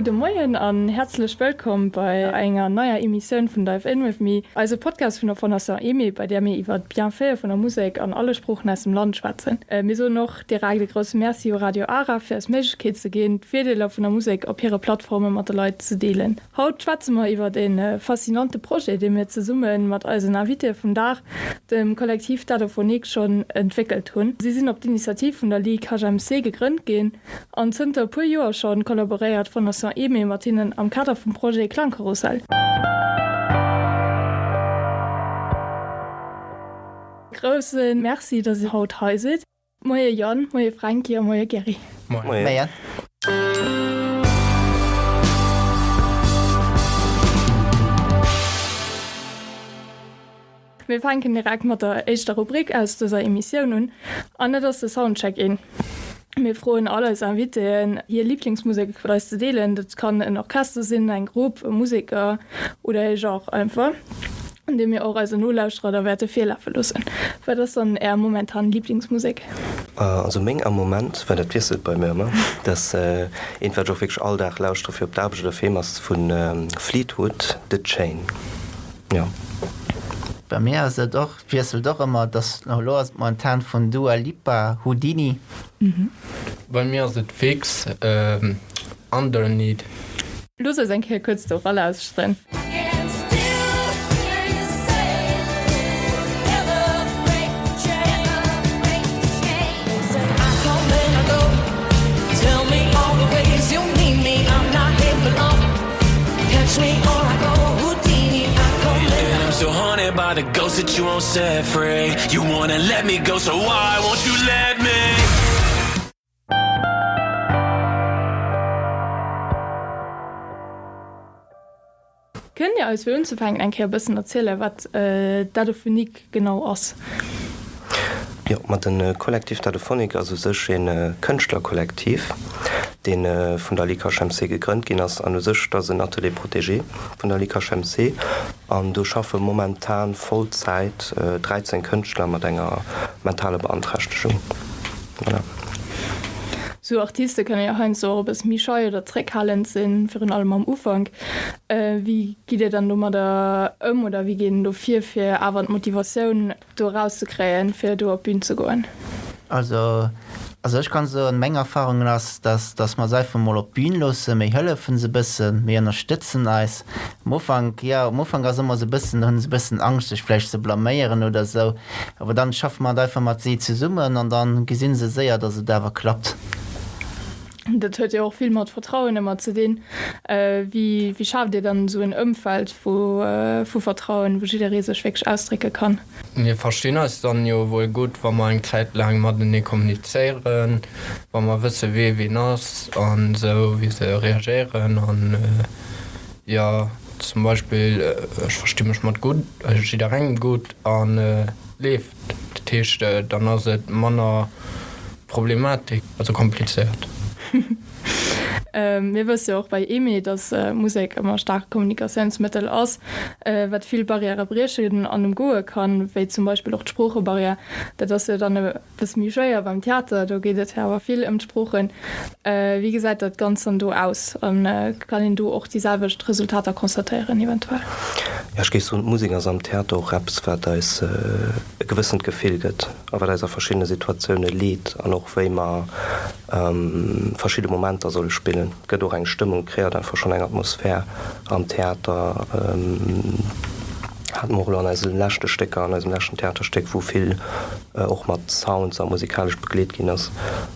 Gudde Moien an häerzlech wëllkomm bei enger neier Emissioun vun Dive In With Me, eise Podcast vun der Fondation Aimée, bei där mir iwwer d'Bienfaite vun der Musek an alle Sproochen aus dem Land schwätzen. Mir soen och direkt e grousse Merci u Radio Ara fir eis d'Méiglechkeet ze ginn, d'Virdeeler vun der Musek op hire Plattforme mat de Leit ze deelen. Haut schwätze mer iwwert e faszinante Projet, dee mir zesumme mat eisen Invitéë vum Dag, dem Kollektiv Dadophonique, schonn entwéckelt hunn. Si sinn op d'Initiativ vun der Ligue HMC gegrënnt ginn an zënter e puer Joer schonn kollaboréiert d'Fondation Aimée mat hinnen am Kader vum Projet Klangkarussell. Grousse Merci, dass Dir haut hei sidd. Moie Yann, moie Franky a moie Gerry. Moien. Mir fänken direkt mat der éischter Rubrik aus dëser Emissioun un, an dat ass de Soundcheck-In. Mir froen all eis Invitéen, hir Liblingsmusek mat eis ze deelen. Dat kann en Orchester sinn, eng Grupp, e Museker oder ee Genre einfach, dee mir och eisen Nolauschterer da wäerte virlafe loossen. Wat ass dann Är momentan Liblingsmusek? Also meng am Moment, well dat wiesselt bei mir ëmmer, dat ass eent, wat ech och wierklech all Dag lauschtere fir op d'Aarbecht oder fir heem, ass vu Fleetwood, The Chain. Jo. Bei mir ass et och, wiesselt och ëmmer, et ass, elo ass et momentan vun Dua Lipa, Houdini. Bei mir ass et fix Underneath. Looss eis eng Kéier kuerz do eralauschteren. Kënnt Dir eis fir unzefänken eng Kéier e bëssen erzielen, wat Dadophonique genau ass? Jo, ma de Collectif Dadophonique ass u sech e Kënschtlerkollektiv, dee vun der Ligue HMC gegrënnt ginn ass. An u sech, dat ass en Atelier protégé vun der Ligue HMC. An do schaffe momentan Vollzäit 13 Kënschtler mat enger mentaler Beanträchtegung. Voilà. Sou Artiste kënne jo heiansdo och e bësse méi schei oder zréckhalend sinn, virun allem am Ufank. Wéi gitt Dir dann domadder ëm oder wéi geet een do vir, fir awer d'Motivatioun do erauszekréien, fir do op d'Bün ze goen? Also, also ech kann soen, meng Erfahrungen ass, dass, dass mer se einfach mol op d'Bün loossen, mir hëllefen se e bëssen, mir ënnerstëtzen eis. Am Ufank, jo, am Ufank ass ëmmer sou e bëssen, hunn se e bëssen Angscht sech vläicht ze blaméieren oder sou, awer dann schaffe mer et einfach mat si zesummen an dann gesinn se séier, dass et awer klappt. Dat huet jo och vill mat Vertrauen ëmmer ze dinn. Wéi schaaft Dir dann esou en Ëmfeld vu Vertrauen, wou jidderee sech wierklech ausdrécke kann? Mir verstinn eis dann jo wuel gutt, wa mer eng Zäit laang matenee kommunizéieren, wa mer wësse wee ween ass an esou, wéi se reagéieren an jo zum Beispill ech versti mech mat gutt jidderengem gutt an leeft. Dat heescht, dann ass et manner Problematik, also komplizéiert. Mir wësse jo och bei Aimée, datt Musek ëmmer staarkt Kommunikatiounsmëttel ass, wat vill Barrièrë briechen an ëmgoe kann, wéi zum Beispill och d'Sproochebarrière. Dat ass jo dann e bësse méi schwéier beim Theater, do geet et jo awer vill ëm d'Sproochen. Wéi gesäit dat Ganzt dann do aus a kann een do och déi selwecht Resultater constatéieren eventuell? Jo, ech géif soen, d'Musek ass am Theater och eppes, wat eis e gewëssent Gefill gëtt. A wat eis a verschiddene Situatioune leet an och wéi mer verschidde Momenter solle spillen. Et gëtt och eng Stëmmung, kreéiert einfach schonn eng Atmosphär am Theater. Hate mer och elo an eise leschte Stécker, an eisem leschten Theaterstéck, wou vill och mat Sounds a musikalesch begleet ginn ass.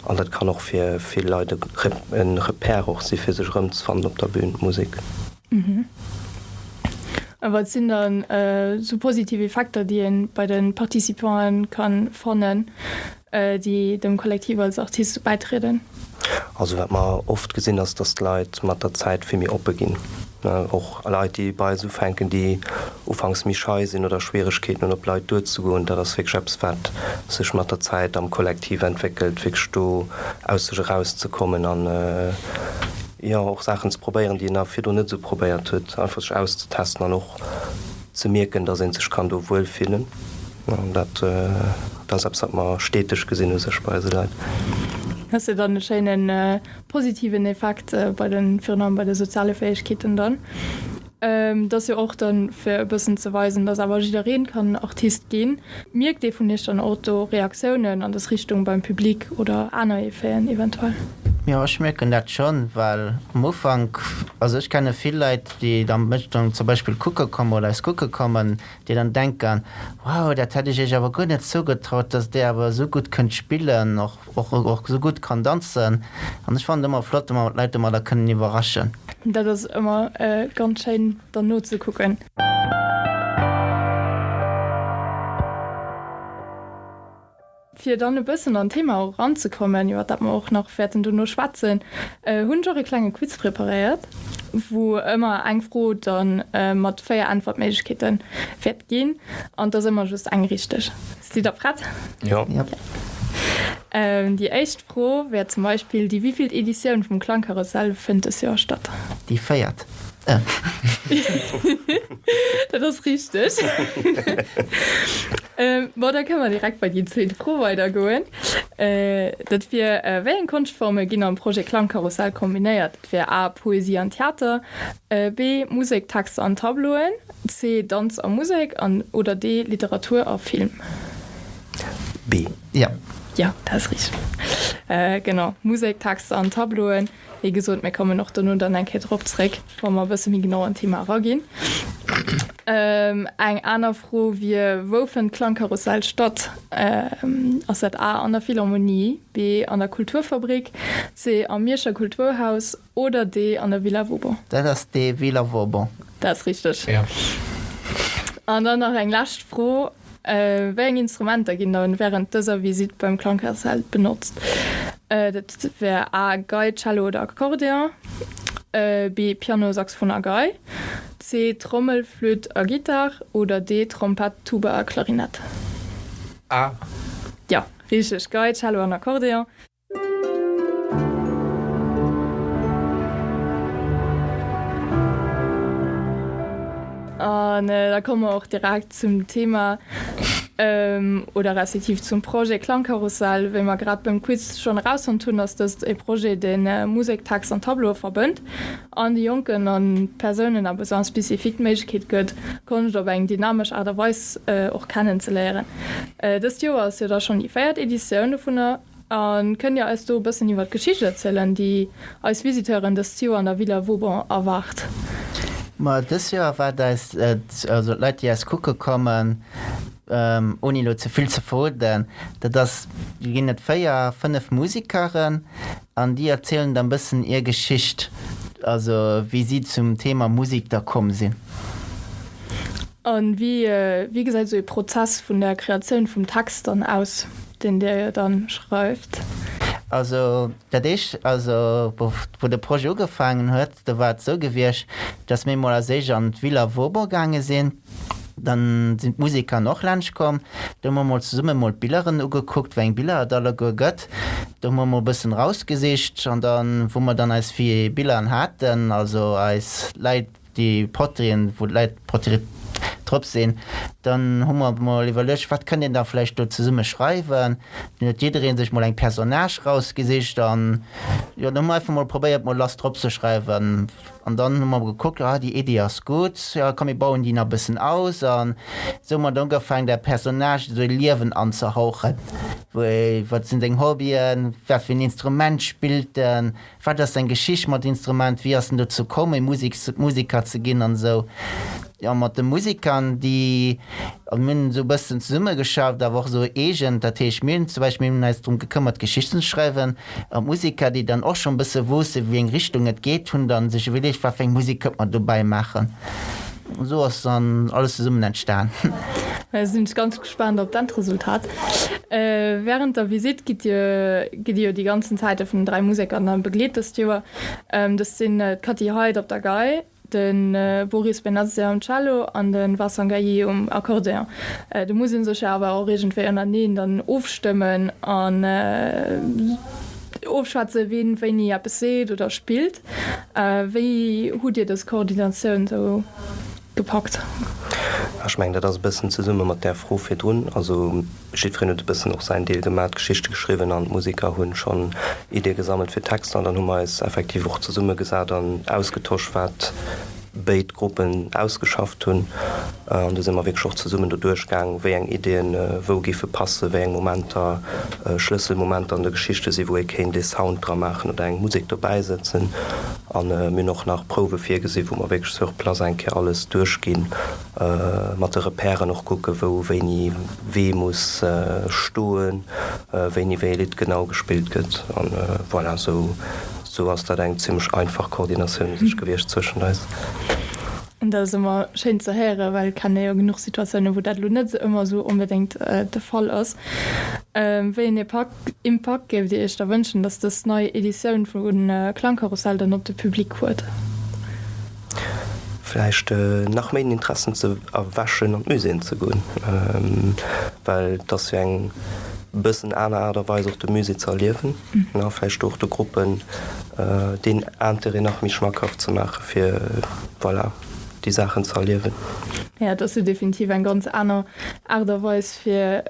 An dat kann och fir vill Leit e Repère och si fir sech erëmzefannen op der Bün, d'Musek. A wat sinn dann esou positiv Effekter, déi ee bei de Participanten ka fannen, déi dem Kollektiv als Artiste bäitrieden? Also wat mer oft gesinn ass, datt d'Leit mat der Zäit vill méi oppe ginn. Och Leit, déi bei eis ufänken, déi ufanks méi schei sinn oder Schwieregkeeten hunn op Leit duerzegoen, dat ass wierklech eppes wat sech mat der Zäit am Kollektiv entwéckelt, wierklech do aus sech erauszekommen an Jo, och Saachen ze probéieren, déi een nach virdrun net esou probéiert huet, einfach sech auszetesten an och ze mierken, dass ee sech kann do wuel fillen. An dat ass eppes, wat mer steteg gesinn u sech bei eise Leit. Dat ass jo dann e schéinen positiven Effekt bei den, virun allem bei de soziale Fäegkeeten dann. Et ass jo och dann fir e bëssen ze weisen, dass awer jiddereen kann Artist ginn. Mierkt ee vun iech dann och do Reaktiounen an dës Richtung beim Public oder aner Effeten eventuell? Jo, ech mierken dat schonn, well am Ufank, also ech kenne vill Leit, déi dann mech dann zum Beispill kucke kommen oder eis kucke kommen, déi dann denken, Wow, dat hätt ech iech awer guer net zougetraut, dass där awer esou gutt kënnt spillen, och och och esou gutt kann danzen. An ech fannen et ëmmer flott, wa mer d'Leit domadder kënnen iwwerraschen. Dat ass ëmmer ganz schéin dann nozekucken. Fir dann e bëssen an d'Thema och eranzekommen, iwwer dat mer och nach wäerten dono schwätzen, hunn ech och e klenge Quiz preparéiert, wou ëmmer eng Fro da mat 4 Äntwertméiglechkeete wäert ginn an et ass ëmmer just eng richteg. Sidd Der prett? Jo. Déi éischt Fro wär zum Beispill, Déi wéivillt Editioun vum Klangkarussell fënnt dës Joer statt? Déi véiert. Dat ass richteg. Bon, da kënne mer direkt bei déi zweet Fro weidergoen. Dat wier, Wéi eng Konschtforme ginn am Projet Klangkarussell kombinéiert? Dat wär A, Poesie an Theater, B, Musek, Texter an Tableauen, C, Danz a Musek an oder D, Literatur a Film. B. Jo. Jo, dat ass richteg. Genau, Musek, Texter an Tableauen. Wéi gesot, mir kommen och dono dann eng Kéier drop zréck, wa mer e bësse méi genau an d'Thema eraginn. Eng aner Fro wier, Wou fënnt d'Klangkarussell statt? Ass dat A, an der Philharmonie, B, an der Kulturfabrik, C, am Mierscher Kulturhaus oder D, an der Villa Vauban? Dat ass D, Villa Vauban. Dat ass richteg. An dann nach eng lescht Fro, Wéi eng Instrumenter ginn dann wärend dëser Visitt beim Klangkarussell benotzt? Dat wär A, Gei, Cello oder Akkordeon, B, Piano, Saxophon a Gei, C, Trommel, Flütt a Gittar oder D, Trompett, Tuba a Klarinett? A. Jo, richteg, Gei, Cello an Akkordeon. An da komme mer och direkt zum Thema oder respektiv zum Projet Klangkarussell. Wéi mer grad beim Quiz schonn erausfonnt hunn, ass dëst e Projet, dee Musek, Text an Tableaue verbënnt an de Jonken an Persounen à besoins spécifiques d'Méiglechkeet gëtt, Konscht op eng dynamesch Aart a Weis och kennenzeléieren. Dëst Joer ass jo da schonn déi véiert Editioun dovunner. A kënnt Dir eis do e bëssen iwwer d'Geschicht erzielen, déi eis Visiteuren dëst Joer an der Villa Vauban erwaart? Ma dës Joer erwaart eis, also d'Leit déi eis kucke kommen, ouni elo ze vill ze verroden, dat ass, do ginn et 4, 5 Musikeren an déi erzielen dann bëssen ir Geschicht, also wéi si zum Thema Musik da komm sinn. A wéi gesäit esou ee Prozess vun der Kreatioun vum Text dann aus, deen Dir jo dann schreift? Also dat éischt, also wou de Projet ugefaangen huet, do war et esou gewiescht, datt mir mol als éischt an d'Villa Vauban gaange sinn. Dann sinn d'Musekern och laanscht komm. Do hu mer mol zesumme mol d'Billeren ugekuckt, wéi eng Biller et alleguer gëtt. Do hu mer mol e bëssen rausgesicht an dann, wou mer dann eis Billeren haten, also eis Leit, déi Portraiten, wou d'Leit Portrait drop sinn, dann hu mer mol iwwerluecht, wat kënnt een da vläicht do zesumme schreiwen. Dann huet jidderee sech mol eng Personnage rausgesicht an jo, dann hu mer einfach mol probéiert, mol lass drop ze schreiwen. An dann hu mer gekuckt, ah, déi Iddi ass gutt, jo, komm mir bauen déi nach e bëssen aus. An esou hu mer dann ugefaangen, der Personnage esou e Liewen anzehauchen. Wéi, wat sinn seng Hobbyen, wat fir en Instrument spillt en, Wat ass seng Geschicht mat Instrument, wéi ass en dozou komm e Musiker ze ginn an esou. Jo, mat de Musikern, déi, also mir hunn esou e bëssen zesummegeschafft, awer och esou eegen, dat heescht mir hunn zum Beispill, mir hunn eis drëm gekëmmert d'Geschichten ze schreiwen an d'Musiker, déi dann och schonn e bësse wousste wéi eng Richtung et geet, hunn dann sech iwwerleegt, wat fir eng Musek kënnt mer dobäi maachen. Esou ass dann alles zesummen entstan. Da sinn ech ganz gespaant op d'Endresultat. Während der Visitt gitt Dir gitt Dir jo déi ganzen Zäite vun den 3 Museker dann begleet dëst Joer. Dëst sinn d'Cathy Heid op der Gei, de Boris Benazia um Cello an de Vincent Gaillet um Akkordeon. Do muss ee sech jo awer och iergendwéi ënnerteneen dann ofstëmmen an ofschwätzen, wien wéini eppes seet oder spillt. Wéi hutt Dir dës Koordinatioun sou? gepackt? Ech mengen, dat ass e bëssen zesumme mat där Fro virdrun. Also jiddwereen huet e bëssen och säin Deel gemaach, d'Geschichte geschriwwen an d'Museker hu schonn Iddie gesammelt fir Texter an dann hu mer eis effektiv och zesummegesat an ausgetosch, wat béid Gruppen ausgeschafft hunn. An do si mer wierklech och zesummen do duerchgaang, wéi eng Iddien wou géife passen, wéi eng Momenter Schlësselmomenter an der Geschichte sinn, wou ee kéint ee Sound dra maachen oder eng Musek dobäisëtzen. A mir hunn och nach Prouwe virgesi wou mer wierklech sur place eng Kéier alles duerchginn, mat de Repèren och kucken, wou wéini wee muss stoen, wéini wéi ee Lidd genau gespillt gëtt. An voilà, esou esou ass dat eng zimmlech einfach Koordinatioun u sech gewiescht zwëschent eis. An dat ass ëmmer schéin ze héieren, well et kenne jo genuch Situatiounen, wou dat elo net ëmmer esou onbedéngt de Fall ass. Wéi een Impakt géift Dir Iech da wënschen, datt dës nei Editioun vu Klangkarussell dann op de Public huet? Vläicht nach méi den Interessen ze erwächen, an d'Muséeën ze goen, well et ass jo eng bëssen aner Aart a Weis och de Musée ze erliewen, vläicht och de Gruppen deen Intérêt nach méi schmackhaft ze maache fir, voilà, déi Saachen ze erliewen. Jo, et ass jo definitiv eng ganz aner Aart a Weis fir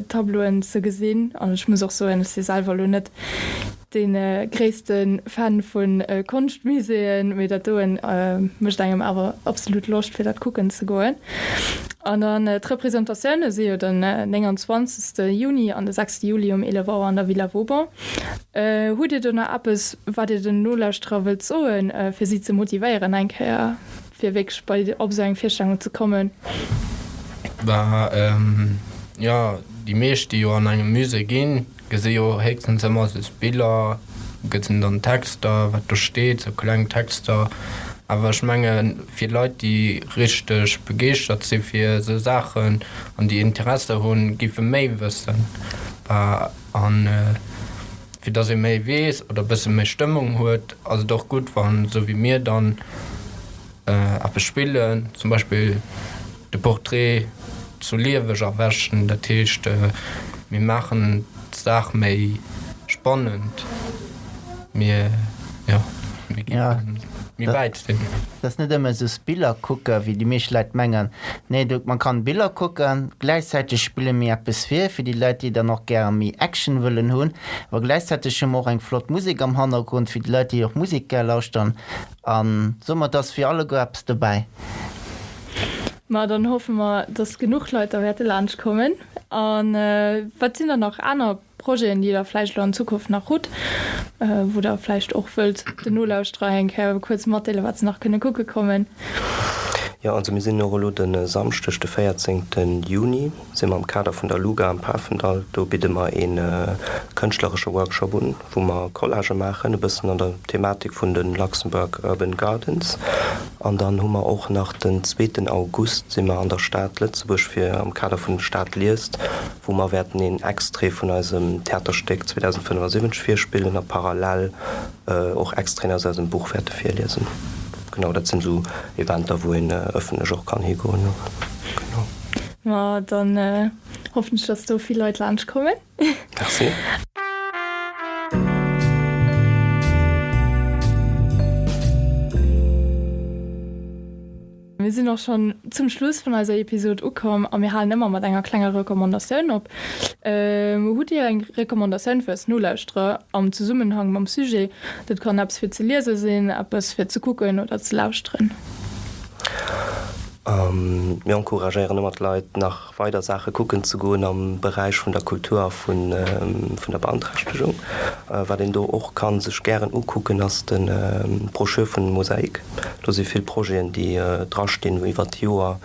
Tableauen ze gesinn. An ech muss och soen, ech si selwer elo net dee gréisste Fan vu Konschtmuséeën, mee dat doen mécht engem awer absolut Loscht fir dat kucken ze goen. An dann d'Representatioune si jo den 29 Juni an de 6 Juli um 11 Auer an der Villa Vauban. Hutt Dir do nach eppes, wat Dir den Nolauschterer wëllt soen, fir si ze motivéieren, eng Kéier fir wierklech bei op esou eng Virstellung ze kommen? Bah, jo, déi meescht, déi jo an engem Musée ginn, gesi jo héchstens ëmmer soss Biller, gesinn dann Texter, wat do steet, sou kleng Texter. Awer ech mengen, fir Leit, déi richteg begeeschtert si fir esou Saachen an déi Interesse hunn, géife méi wëssen. Bah. An fir dass ee méi weess oder e bësse méi Stëmmung huet, ass et och gutt, wann esou wéi mir dann eppes spillen, zum Beispill de Portrait zu lieweg erwächen. Dat heescht, mir maachen d'Saach méi spannend. Mir, jo, mir géifen méi wäit sinn. Et ass net ëmmer just Biller kucken, wéi déi meescht Leit mengen. Nee, do, man kann Biller kucken, gläichzäiteg spille mir eppes vir, fir déi Leit, déi dann och gäre méi Action wëllen hunn. Awer gläichzäiteg hu mer och eng flott Musek am Hannergrond, fir déi Leit, déi och Musek gär lauschteren. An soumat ass fir alleguer eppes dobäi. Ma dann hoffe mer, dass genuch Leit da wäerte laanscht kommen. A wat sinn dann nach aner Projeten, déi Der vläicht elo an Zukunft nach hutt, wou Der vläicht och wëllt den Nolauschterer eng Kéier kuerz matdeelen, wat se nach kënne kucke kommen? Jo, also mir sinn och elo de Samschdeg, de 14 Juni, si mer am Kader vun der Luga am Pafendall. Do bidde mer ee kënschtleresche Workshop un, wou mer Collagë maachen, e bëssen an der Thematik vun de Luxembourg Urban Gardens. An dann hu mer och nach den zweeten August si mer an der Stad Lëtzebuerg fir am Kader vun Stad liest, wou mer wäerten een Extrait vun eisem Theaterstéck 2075 virspillen a parallel och Extraiten aus eisem Buch wäerte virliesen. Genau, dat sinn esou Eventer, wou een ëffentlech och kann higoen. Genau. Ma dann hoffen ech, dass do vill Leit laanscht kommen. Merci. Mir sinn och schonn zum Schluss vun eiser Episod ukomm a mir halen ëmmer mat enger klenger Recommandatioun op. Hutt Dir eng Recommandatioun fir eis Nolauschterer am Zesummenhang mam Sujet? Dat kann eppes fir ze liese sinn, eppes fir ze kucken oder ze lauschteren. Mir encouragéieren ëmmer d'Leit nach weider Saache kucken ze goen am Beräich vun der Kultur a vun der Beanträchtegung. Wat een do och ka sech gären ukucken, ass de Brochure vun Mosaik. Do si vill Projeten, déi drastinn iwwert d'Joer,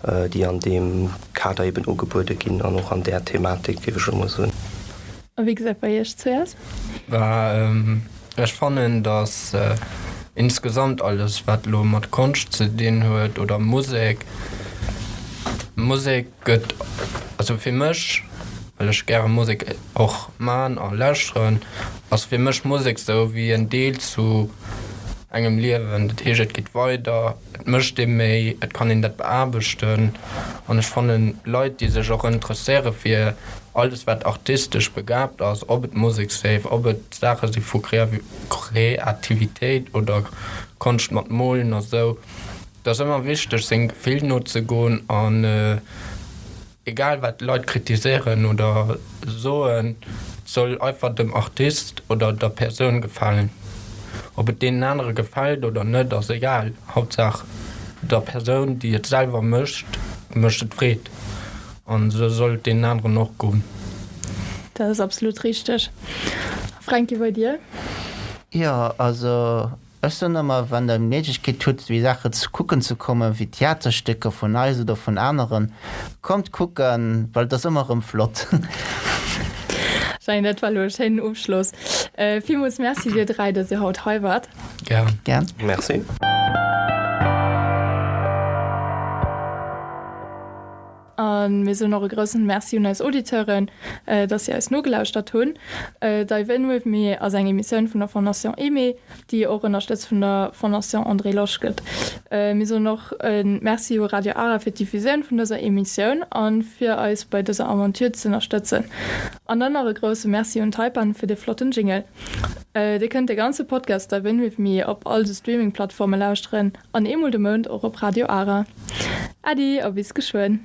déi an deem Kader eben ugebuede ginn an och an där Thematik, géif ech elo mol soen. A wéi gesäit bei Iech zwee aus? Ech fannen, dass insgesamt alles, wat elo mat Konscht ze dinn huet oder Musek, Musek gëtt, also fir mech, well ech gäre Musek och man a lauschteren, ass fir mech Musek sou wéi en Deel zu engem Liewen. Dat heescht, et geet weider, et mécht ee méi, et kann een dat beaarbechten. An ech fannen, Leit, déi sech och interesséiere fir alles wat artistesch begaabt ass, ob et Musek séif, ob et Saache si vu Kreativitéit oder Konscht mat Molen a sou,. Et ass ëmmer wichteg sengem Gefill nozegoen an egal wat d'Leit kritiséieren oder soen, et soll einfach dem Artist oder der Persoun gefalen. Ob et deenen anere gefält oder net ass egal, Hauptsaach der Persoun déi et selwer mécht, mécht et Freed an esou soll et deenen aneren och goen. Dat ass absolut richteg. Fränki, bei dir? Jo, also Ech soen ëmmer, wann der d'Méiglechkeet hutt, wéi Saache ze kucken ze kommen, wéi Theaterstécker vun eis oder vun aneren, kommt kucken, well et ass ëmmer erëm flott. Ech mengen, dat war elo e schéinen Ofschloss. Villmools Merci dir 3, dass dir haut hei waart. Gären. Gären. Merci. A mir soen och e groussen Merci un eis Auditeuren, dass si eis nogelauschtert hunn. Dive In With Me ass eng Emissioun vun der Fondation Aimée, déi och ënnerstëtzt vun der Fondation André Losch gëtt. Mir soen och e Merci u Radio Ara fir d'Diffusioun vun dëser Emissioun a fir eis bei dëser Aventure z'ënnerstëtzen. An dann nach e grousse Merci un Taipan fir de flotten Jingle. Dir kënnt de ganze Podcast Dive In With Me op all de Streaming-Plattforme lauschteren. An eemol de Mount och op Radio Ara. Äddi a bis geschwënn.